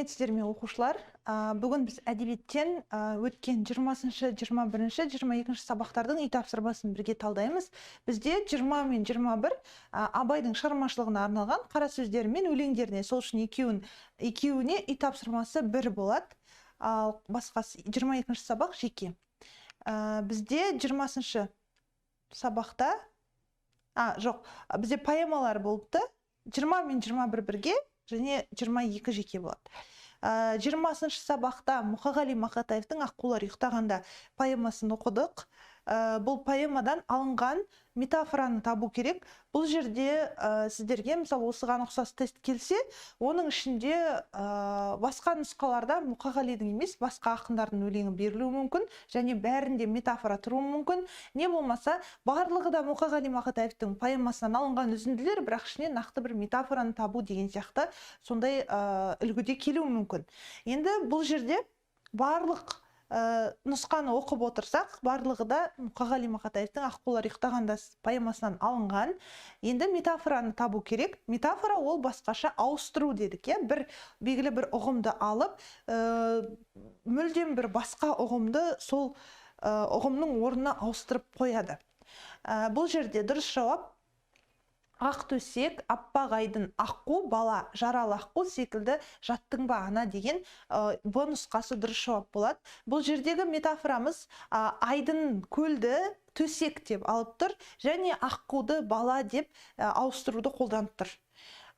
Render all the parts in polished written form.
Сәлеметсіздер ме, оқушылар? Бүгін біз әдебиеттен өткен 20-шы, 21-ші, 22-ші сабақтардың үй тапсырмасын бірге талдаймыз. Бізде 20 мен 21 Абайдың шығармашылығына арналған қара сөздері мен өлеңдеріне, сол үшін екеуіне үй тапсырмасы бір болады. Ал басқасы 22-ші сабақ жеке. Бізде 20-шы сабақта, жоқ, бізде поэмалар болыпты. 20 мен 21 бірге және 22 жеке болады. 20-шы сабақта Мұқағали Мақатаевтың «Аққулар ұйықтағанда» поэмасын оқыдық. Бұл поэмадан алынған метафораны табу керек. Бұл жерде сіздерге, мысалы, осыған ұқсас тест келсе, оның ішінде басқа нұсқаларда Мұқағалидың емес, басқа ақындардың өлеңі берілуі мүмкін және бәрінде метафора тұруы мүмкін. Не болмаса, барлығы да Мұқағали Мақатаевтың поэмасынан алынған үзінділер, бірақ ішінен нақты бір метафораны табу деген сияқты сондай үлгіде келуі мүмкін. Енді бұл жерде барлық нұсқаны оқып отырсақ, барлығы да Мұқағали Мақатаевтың «Аққулар ұйықтағанда» поэмасынан алынған. Енді метафораны табу керек. Метафора ол басқаша ауыстыру дедік, иә? Бір белгілі бір ұғымды алып, мүлдем бір басқа ұғымды сол ұғымның орнына ауыстырып қояды. Бұл жерде дұрыс жауап ақ төсек, аппақ айдын, аққу, бала, жаралы аққу секілді жаттың ба ана деген Б нұсқасы дұрыс жауап болады. Бұл жердегі метафорамыз айдын көлді төсек деп алып тұр және аққуды бала деп ауыстыруды қолданып тұр.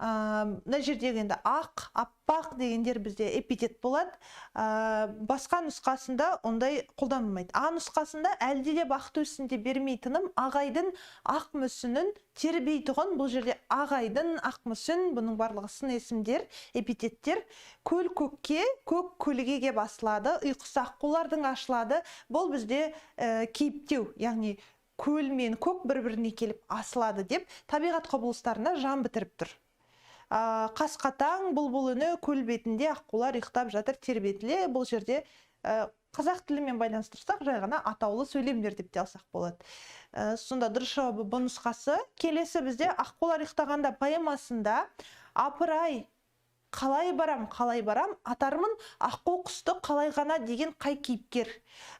Мына жердегі енді ақ, аппақ дегендер бізде эпитет болады. Басқа нұсқасында ондай қолданылмайды. А нұсқасында әлде де бақыт өсінде бермей тыным, ағайдың ақ мүсінін тербейтұғын. Бұл жерде ағайдың, ақ мүсін, бұның барлығы сын есімдер, эпитеттер. Көл көкке, көк көлге кеп асылады, ұйқысы аққулардың ашылады. Бұл бізде кейіптеу, яғни көл мен көк бір-біріне келіп асылады деп табиғат құбылыстарына жан бітіріп тұр. Қасқа таң, бұлбұл үні, көл бетінде аққулар ұйықтап жатыр тербетіле. Бұл жерде қазақ тілімен байланыстырсақ, жай ғана атаулы сөйлемдер деп те алсақ болады. Сонда дұрыс жауабы Б нұсқасы. Келесі бізде «Аққулар ұйықтағанда» поэмасында апырай, қалай барам, қалай барам, атармын аққу құсты қалай ғана деген қай кейіпкер?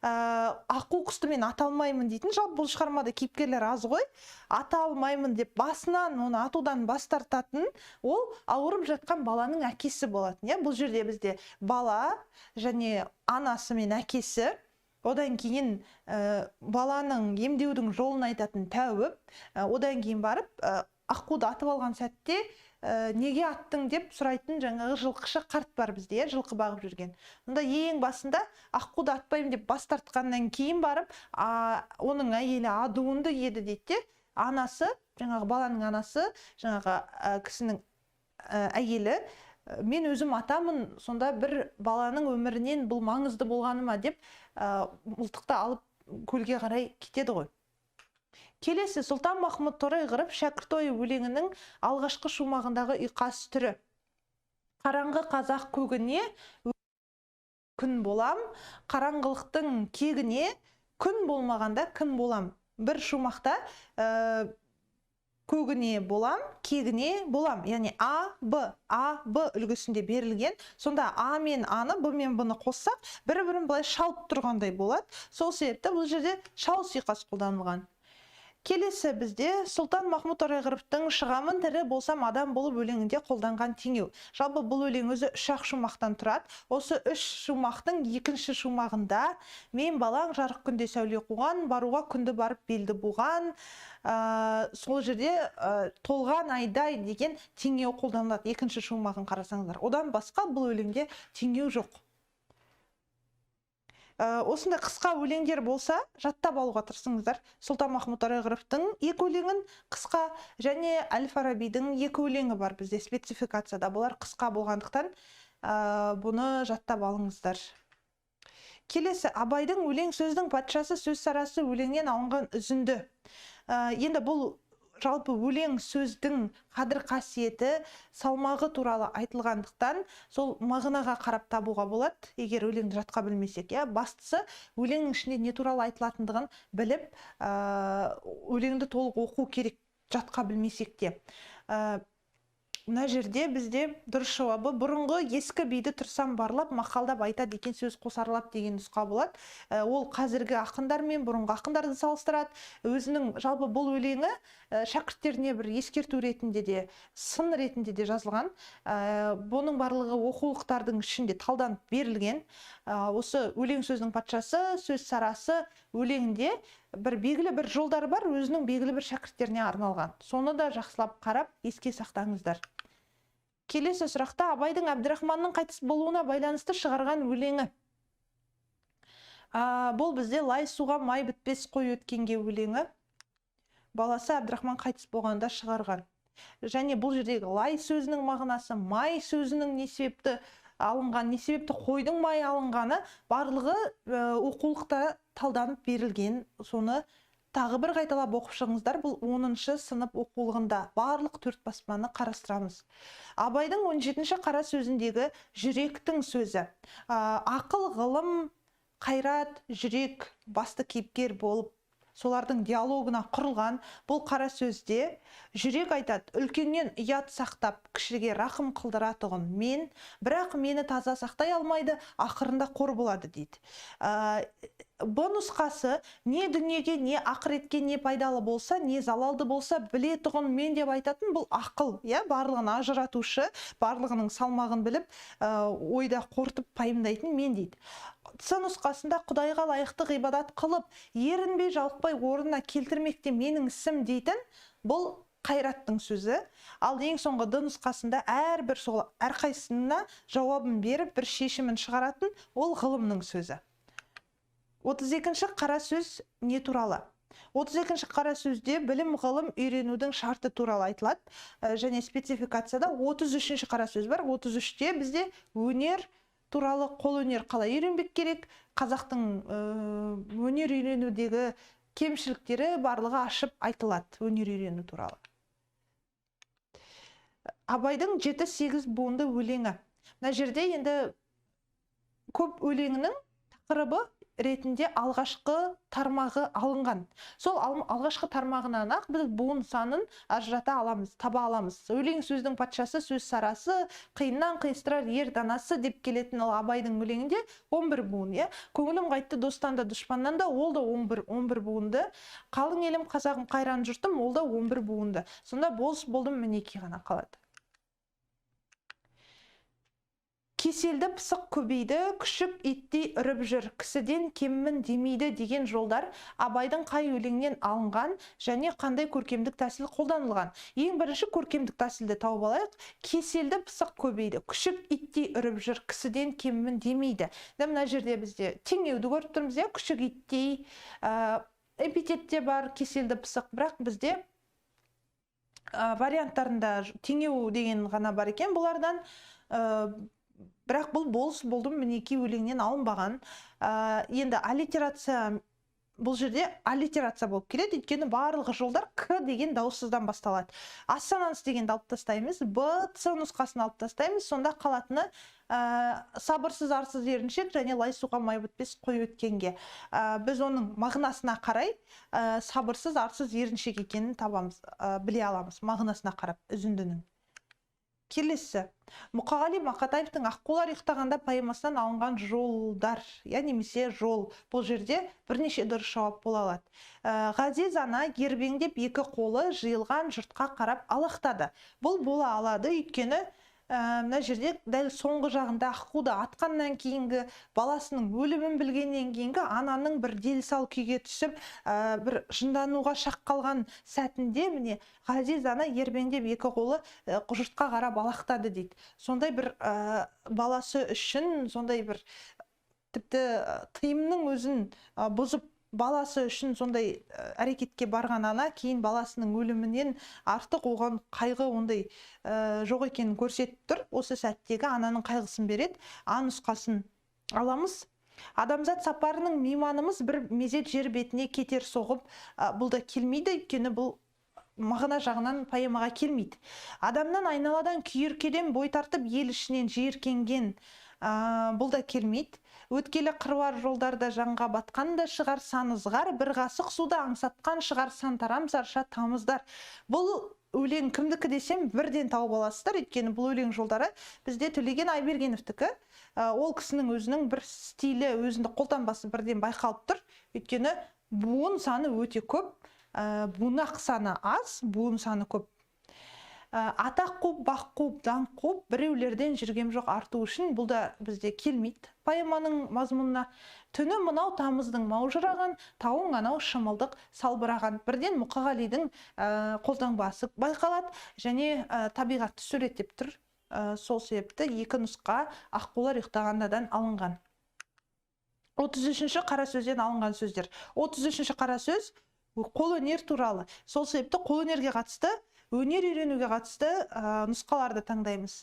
Аққу құсты мен ата алмаймын дейтін, жалпы бұл шығармада кейіпкерлер аз ғой. Ата алмаймын деп басынан оны атудан бас тартатын ол ауырып жатқан баланың әкесі болатын. Иә? Бұл жерде бізде бала және анасы мен әкесі, одан кейін баланың емдеудің жолын айтатын тәуіп, одан кейін барып аққуды атып алған сәтте неге аттың деп сұрайтын жаңағы жылқышы қарт бар бізде, иә, жылқы бағып жүрген. Сонда ең басында аққуды атпаймын деп бас тартқаннан кейін барып, оның әйелі адуынды еді дейді де, анасы, жаңағы баланың анасы, жаңағы кісінің әйелі, мен өзім атамын, сонда бір баланың өмірінен бұл маңызды болғаны ма деп, мылтықты алып көлге қарай кетеді ғой. Келесі Сұлтан Махмұт Торайғыров «Шәкірт ойы» өлеңінің алғашқы шумағындағы ұйқас түрі. Қараңғы қазақ көгіне күн болам, қараңғылықтың кегіне күн болмағанда кім болам? Бір шумақта көгіне болам, кегіне болам. Яғни А, Б, А, Б үлгісінде берілген. Сонда А мен Аны, Б мен Б-ны қоссақ, бір-бірін былай шалып тұрғандай болады. Сол себепті бұл жерде шалыс ұйқас қолданылған. Келесі бізде Сұлтан Махмұт Торайғыровтың «Шығамын тірі болсам адам болып» өлеңінде қолданған теңеу. Жалпы бұл өлең өзі үш ақ шумақтан тұрады. Осы үш шумақтың екінші шумағында мен балаң жарық күнде сәуле қуған, баруға күнді барып белді буған, сол жерде толған айдай деген теңеу қолданылады. Екінші шумағын қарасаңыздар. Одан басқа бұл өлеңде теңеу жоқ. Осындай қысқа өлеңдер болса, жаттап алуға тырысыңыздар. Сұлтан Махмұт Торайғыровтың екі өлеңін қысқа және Әл-Фарабидің екі өлеңі бар бізде спецификацияда. Бұлар қысқа болғандықтан, бұны жаттап алыңыздар. Келесі Абайдың «Өлең сөздің патшасы, сөз сарасы» өлеңнен алынған үзінді. Енді бұл жалпы өлең сөздің қадір қасиеті, салмағы туралы айтылғандықтан сол мағынаға қарап табуға болады, егер өлеңді жатқа білмесек, иә. Бастысы өлеңнің ішінде не туралы айтылатындығын біліп, өлеңді толық оқу керек, жатқа білмесек те. Мына жерде бізде дұрыс жауабы бұрынғы ескі биді тұрсам барлап, мақалдап айтады екен сөз қосарлап деген нұсқа болады. Ол қазіргі ақындар мен бұрынғы ақындарды салыстырады. Өзінің жалпы бұл өлеңі шәкірттеріне бір ескерту ретінде де, сын ретінде де жазылған. Бұның барлығы оқулықтардың ішінде талданып берілген. Осы өлең сөзінің патшасы, сөз сарасы өлеңінде бір белгілі бір жолдар бар, өзінің белгілі бір шәкірттеріне арналған. Соны да жақсылап қарап, еске сақтаңыздар. Келесі сұрақта Абайдың Әбдірахманның қайтыс болуына байланысты шығарған өлеңі. Бұл бізде лай суға май бітпес қой өткенге өлеңі. Баласы Әбдірахман қайтыс болғанда шығарған. Және бұл жердегі лай сөзінің мағынасы, май сөзінің не себепті алынған, не себепті қойдың майы алынғаны барлығы оқулықта талданып берілген. Соны тағы бір қайталап оқып шығыңыздар. Бұл 10-шы сынып оқулығында барлық 4 баспаны қарастырамыз. Абайдың 17-ші қара сөзіндегі жүректің сөзі. Ақыл, ғылым, қайрат, жүрек басты кейіпкер болып солардың диалогына құрылған бұл қара сөзде жүрек айтады: үлкеннен ұят сақтап, кішіге рақым қылдыратұғын мен, бірақ мені таза сақтай алмайды, ақырында қор болады дейді. Б нұсқасы не дүниеге, не ақыретке не пайдалы болса, не залалды болса білетұғын мен деп айтатын бұл ақыл, иә, барлығын ажыратушы, барлығының салмағын біліп, ойда қорытып пайымдайтын мен дейді. Ц нұсқасында Құдайға лайықты ғибадат қылып, ерінбей жалықпай орнына келтірмекте менің ісім дейтін бұл қайраттың сөзі. Ал ең соңғы Д нұсқасында әрбір сол әрқайсысына жауабын беріп, бір шешімін шығаратын ол ғылымның сөзі. 32-ші қара сөз не туралы? 32-ші қара сөзде білім ғылым үйренудің шарты туралы айтылады. Және спецификацияда 33-ші қара сөз бар. 33-те бізде өнер туралы, қолөнер қалай үйренбек керек, қазақтың өнер үйренудегі кемшіліктері барлығы ашып айтылады өнер үйрену туралы. Абайдың 7-8 буынды өлеңі. Мына жерде енді көп өлеңінің тақырыбы ретінде алғашқы тармағы алынған. Сол алғашқы тармағынан ақ біз буын санын ажырата аламыз, таба аламыз. Өлең сөздің патшасы, сөз сарасы, қиыннан қиыстырар ер данасы деп келетін ол Абайдың өлеңінде 11 буын, иә. Көңілім қайтты достан да дұшпаннан да, ол да 11 буынды. Қалың елім, қазағым, қайран жұртым, ол да 11 буынды. Сонда болыс болдым мінекей ғана қалады. Кеселді пысық көбейді, күшік иттей үріп жүр, кісіден кеммін демейді деген жолдар Абайдың қай өлеңнен алынған және қандай көркемдік тәсіл қолданылған? Ең бірінші көркемдік тәсілді тауып алайық. Кеселді пысық көбейді, күшік иттей үріп жүр, кісіден кеммін демейді. Мына жерде бізде теңеуді көріп тұрмыз, иә, күшік иттей, эпитет те бар, кеселді пысық, бірақ бізде варианттарында теңеу деген ғана бар екен бұлардан. Бірақ бұл болыс болдым мінекей өлеңнен алынбаған. Енді аллитерация, бұл жерде аллитерация болып келеді, өйткені барлығы жолдар К деген дауыссыздан басталады. Ассонанс дегенді алып тастаймыз, Б, Ц нұсқасын алып тастаймыз, сонда қалатыны сабырсыз, арсыз еріншек және лай суға май бітпес қой өткенге. Біз оның мағынасына қарай сабырсыз, арсыз еріншек екенін табамыз, біле аламыз мағынасына қарап үзіндінің. Келесі, Мұқағали Мақатаевтың Аққулар ұйықтағанда поэмасынан алынған жолдар, я немесе жол. Бұл жерде бірнеше дұрыс жауап бола алады. Ғазиз ана ербеңдеп екі қолы жиылған жұртқа қарап алақтады. Бұл бола алады, өйткені мына жерде дәл соңғы жағында аққуды атқаннан кейінгі, баласының өлімін білгеннен кейінгі ананың бір делсал күйге түсіп, бір жындануға шақ қалған сәтінде міне Ғазиз ана ербеңдеп екі қолы жұртқа қарап алақтады дейді. Сондай бір баласы үшін, сондай бір тіпті тыйымның өзін бұзып баласы үшін сондай әрекетке барған ана кейін баласының өлімінен артық оған қайғы ондай жоқ екенін көрсетіп тұр. Осы сәттегі ананың қайғысын береді. А нұсқасын аламыз. Адамзат сапарының мейманымыз бір мезет жер бетіне кетер соғып, бұл да келмейді, өйткені бұл мағына жағынан поэмаға келмейді. Адамнан айналадан күйіркеден бой тартып ел ішінен жиіркенген, бұл да келмейді. Өткелі қыруар жолдарда жанға батқан да шығар сан ызғар, бір қасық суды аңсатқан шығар сан тарам сарша тамыздар. Бұл өлең кімдікі десем бірден тауып аласыздар, өйткені бұл өлең жолдары бізде Төлеген Айбергеновтікі. Ол кісінің өзінің бір стилі, өзіндік қолтаңбасы бірден байқалып тұр. Өйткені буын саны өте көп, бунақ саны аз, буын саны көп. Атақ қуып, бақ қуып, даңқ қуып, біреулерден жүргем жоқ арту үшін, бұл да бізде келмейді поэманың мазмұнына. Түні мынау тамыздың маужыраған, тауың анау шымылдық салбыраған. Бірден Мұқағалидың қолтаңбасы байқалады және табиғатты суреттеп тұр. Сол себепті екі нұсқа Аққулар ұйықтағандадан алынған. 33-ші қара сөзден алынған сөздер. 33-ші қара сөз қолөнер туралы. Сол себепті қолөнерге қатысты, өнер үйренуге қатысты нұсқаларды таңдаймыз.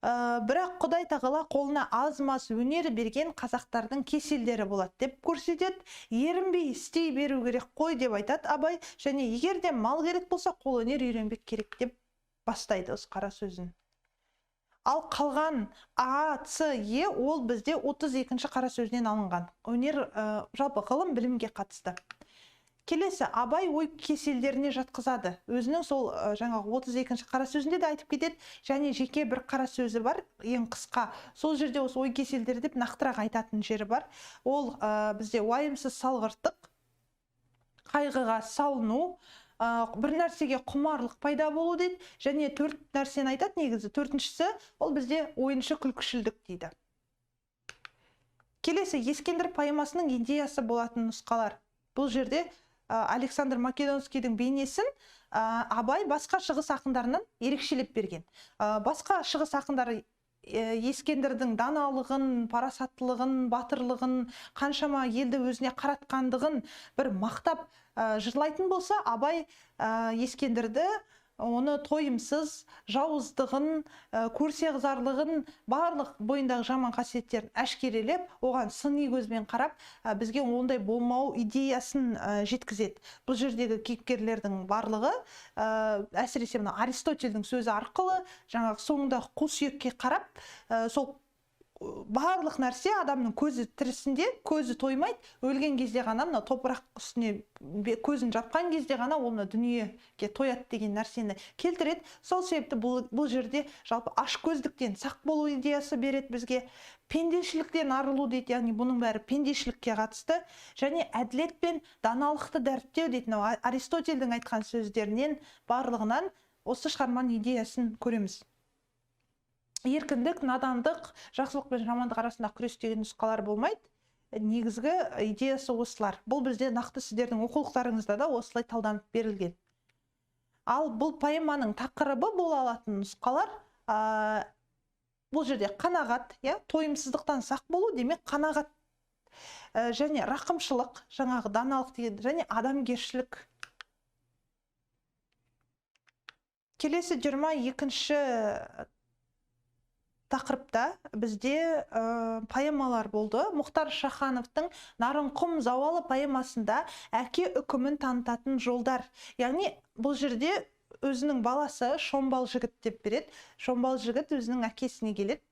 Бірақ Құдай тағала қолына аз-маз өнер берген қазақтардың кеселдері болады деп көрсетеді. Ерінбей істей беру керек қой деп айтады Абай. Және егер де мал керек болса, қолөнер үйренбек керек деп бастайды осы қара сөзін. Ал қалған А, С, Е ол бізде 32-ші қара сөзінен алынған. Өнер, жалпы ғылым білімге қатысты. Келесі Абай ой кеселдеріне жатқызады. Өзінің сол жаңағы 32-ші қара сөзінде де айтып кетеді, және жеке бір қара сөзі бар, ең қысқа. Сол жерде осы ой кеселдері деп нақтырақ айтатын жері бар. Ол бізде уайымсыз салғырттық, қайғыға салыну, бір нәрсеге құмарлық пайда болу дейді, және төрт нәрсені айтады негізі. Төртіншісі ол бізде ойыншы күлкішілдік дейді. Келесі Ескендір поэмасының идеясы болатын нұсқалар. Бұл жерде Александр Македонскийдің бейнесін Абай басқа шығыс ақындарынан ерекшелеп берген. Басқа шығыс ақындары Ескендірдің даналығын, парасаттылығын, батырлығын, қаншама елді өзіне қаратқандығын бір мақтап жырлайтын болса, Абай Ескендірді оны тойымсыз, жауыздығын, көрсеғызарлығын, барлық бойындағы жаман қасиеттерін әшкерелеп, оған сыни көзбен қарап, бізге ондай болмау идеясын жеткізеді. Бұл жердегі кейіпкерлердің барлығы, әсіресе мына Аристотельдің сөзі арқылы, жаңағы соңындағы қу сүйекке қарап, сол барлық нәрсе адамның көзі тірісінде, көзі тоймайды, өлген кезде ғана мына топырақ үстіне көзін жапқан кезде ғана ол мына дүниеге тояды деген нәрсені келтіреді. Сол себепті бұл жерде жалпы ашкөздіктен сақ болу идеясы береді бізге, пендешіліктен арылу дейді, яғни бұның бәрі пендешілікке қатысты, және әділет пен даналықты дәріптеу дейді. Мынау Аристотельдің айтқан сөздерінен барлығынан осы шығарманың идеясын көреміз. Еркіндік, надандық, жақсылық пен жамандық арасындағы күрес деген нұсқалар болмайды. Негізгі идеясы осылар. Бұл бізде нақты сіздердің оқулықтарыңызда да осылай талданып берілген. Ал бұл поэманың тақырыбы бола алатын нұсқалар, бұл жерде қанағат, тойымсыздықтан сақ болу, демек қанағат, және рақымшылық, жаңағы даналық деген, және адамгершілік. Келесі 22-ші тақырыпта бізде поэмалар болды. Мұхтар Шахановтың Нарынқұм зауалы поэмасында әке үкімін танытатын жолдар. Яғни бұл жерде өзінің баласы Шомбал жігіт деп береді. Шомбал жігіт өзінің әкесіне келеді.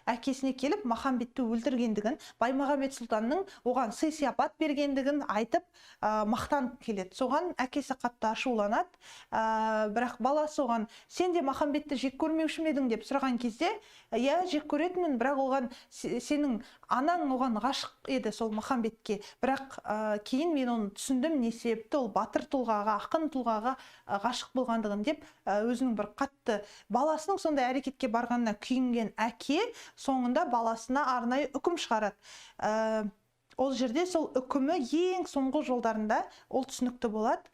Әкесіне келіп Махамбетті өлтіргендігін, Баймағамбет сұлтанның оған сый-сияпат бергендігін айтып, мақтанып келеді. Соған әкесі қатты ашуланады. Бірақ баласы оған, сен де Махамбетті жек көрмеуші ме едің деп сұраған кезде, иә, жек көретінмін, бірақ оған сенің анаң оған ғашық еді сол Махамбетке. Бірақ кейін мен оны түсіндім, не себепті ол батыр тұлғаға, ақын тұлғаға ғашық болғандығын деп, өзінің бір қатты баласының сондай әрекетке барғанына күйінген әке соңында баласына арнайы үкім шығарады. Ол жерде сол үкімі ең соңғы жолдарында ол түсінікті болады.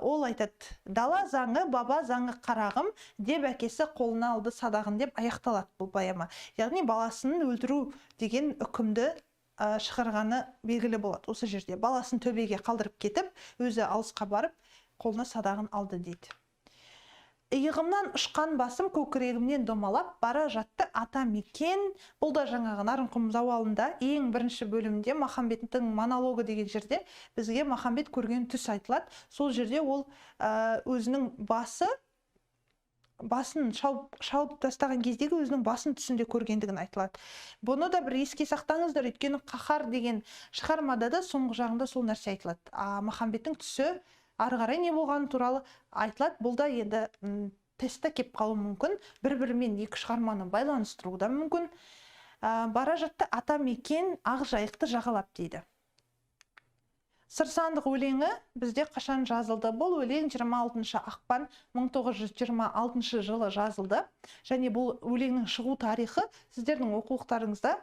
Ол айтады, дала заңы, баба заңы қарағым деп әкесі қолына алды садағын деп аяқталады бұл поэма. Яғни баласын өлтіру деген үкімді шығарғаны белгілі болады. Осы жерде баласын төбеге қалдырып кетіп, өзі алысқа барып, қолына садағын алды дейді. Иығымнан ұшқан басым көкірегімнен домалап бара жатты ата мекен. Бұл да жаңағы Нарынқұм зауалында ең бірінші бөлімде Махамбеттің монологы деген жерде бізге Махамбет көрген түс айтылады. Сол жерде ол өзінің басын шауып тастаған кездегі өзінің басын түсінде көргендігін айтылады. Бұны да бір еске сақтаңыздар, өйткені Қаһар деген шығармада да соңғы жағында сол нәрсе айтылады. Махамбеттің түсі Ары қарай не болғаны туралы айтылады. Бұл да енді тестте кеп қалуы мүмкін. Бір-бірімен екі шығарманы байланыстыру да мүмкін. Бара жатты атамекен ақ жайықты жағалап дейді. Сырсандық өлеңі бізде қашан жазылды? Бұл өлең 26 ақпан 1926 жылы жазылды. Және бұл өлеңнің шығу тарихы сіздердің оқулықтарыңызда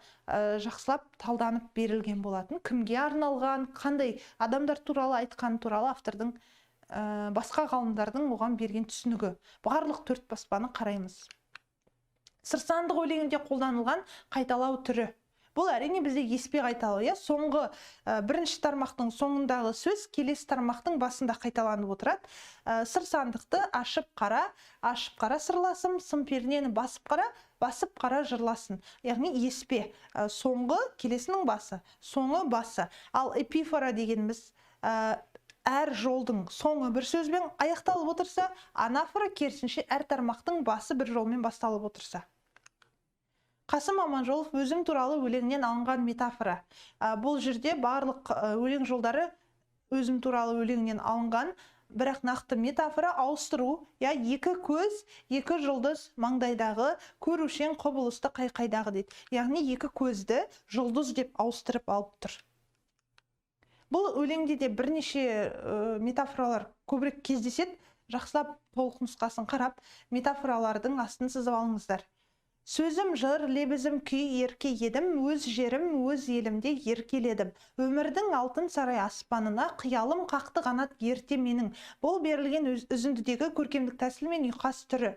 жақсылап талданып берілген болатын. Кімге арналған, қандай адамдар туралы айтқан туралы автордың, басқа ғалымдардың оған берген түсінігі. Барлық төрт баспаны қараймыз. Сырсандық өлеңінде қолданылған қайталау түрі. Бұл әрине бізде еспе қайталау, иә? Соңғы, бірінші тармақтың соңындағы сөз келесі тармақтың басында қайталанып отырады. Сырсандықты ашып қара, ашып қара сырласым, сым пернені басып қара, басып қара жырласын. Яғни еспе, соңғы келесінің басы, соңы басы. Ал эпифора дегеніміз, әр жолдың соңы бір сөзбен аяқталып отырса, анафора керісінше әр тармақтың басы бір жолмен басталып отырса. Қасым Аманжолов өзім туралы өлеңнен алынған метафора. Бұл жерде барлық өлең жолдары өзім туралы өлеңнен алынған, бірақ нақты метафора ауыстыру, я екі көз, екі жұлдыз маңдайдағы көрушен құбылысты қайқайдағы дейді. Яғни екі көзді жұлдыз деп ауыстырып алып тұр. Бұл өлеңде де бірнеше метафоралар көбірек кездеседі. Жақсылап толық нұсқасын қарап, метафоралардың астын сызып алыңыздар. Сөзім жыр, лебізім күй ерке едім, өз жерім, өз елімде еркеледім. Өмірдің алтын сарай аспанына қиялым қақты қанат ерте менің. Бұл берілген үзіндідегі көркемдік тәсіл мен ұйқас түрі.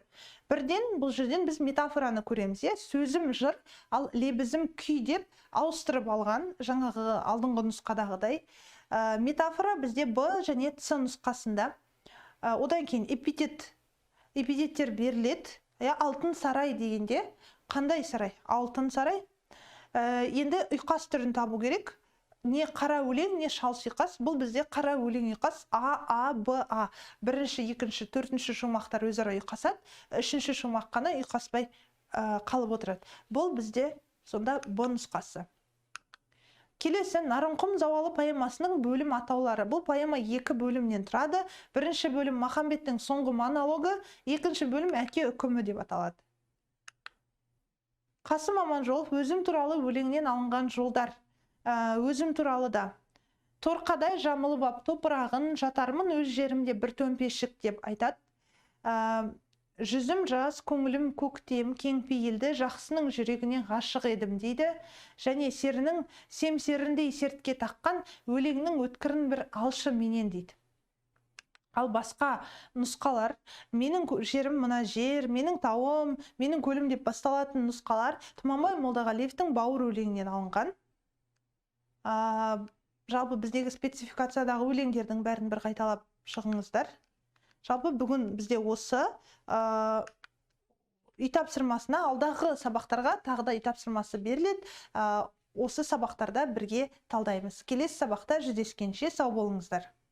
Бірден бұл жерден біз метафораны көреміз, иә? Сөзім жыр, ал лебізім күй деп ауыстырып алған жаңағы алдыңғы нұсқадағыдай. Метафора бізде Б және Ц нұсқасында. Одан кейін эпитеттер беріледі. Алтын сарай дегенде қандай сарай? Алтын сарай. Енді ұйқас түрін табу керек. Не қара өлең, не шалыс ұйқас. Бұл бізде қара өлең ұйқас А, А, Б, А. Бірінші, екінші, төртінші шумақтар өзара ұйқасады. Үшінші шумақ қана ұйқаспай қалып отырады. Бұл бізде сонда Б нұсқасы. Келесі Нарынқұм зауалы поэмасының бөлім атаулары. Бұл поэма екі бөлімнен тұрады. Бірінші бөлім Махамбеттің соңғы монологы, екінші бөлім әке үкімі деп аталады. Қасым Аманжолов өзім туралы өлеңнен алынған жолдар. Өзім туралы да. Торқадай жамылып ап топырағын, жатармын өз жерімде бір төмпешік деп айтады. Жүзім жас, көңілім көктем, кең пейілді, жақсының жүрегіне ғашық едім дейді. Және серінің семсеріндей сертке таққан өлеңнің өткірін бір алшы менен дейді. Ал басқа нұсқалар, менің жерім мына жер, менің тауым, менің көлім деп басталатын нұсқалар Тұманбай Молдағалиевтің бауыр өлеңінен алынған. Жалпы біздегі спецификациядағы өлеңдердің бәрін бір қайталап шығыңыздар. Жалпы бүгін бізде осы, үй тапсырмасына алдағы сабақтарға тағы да үй тапсырмасы беріледі. Осы сабақтарда бірге талдаймыз. Келесі сабақта жүздескенше сау болыңыздар.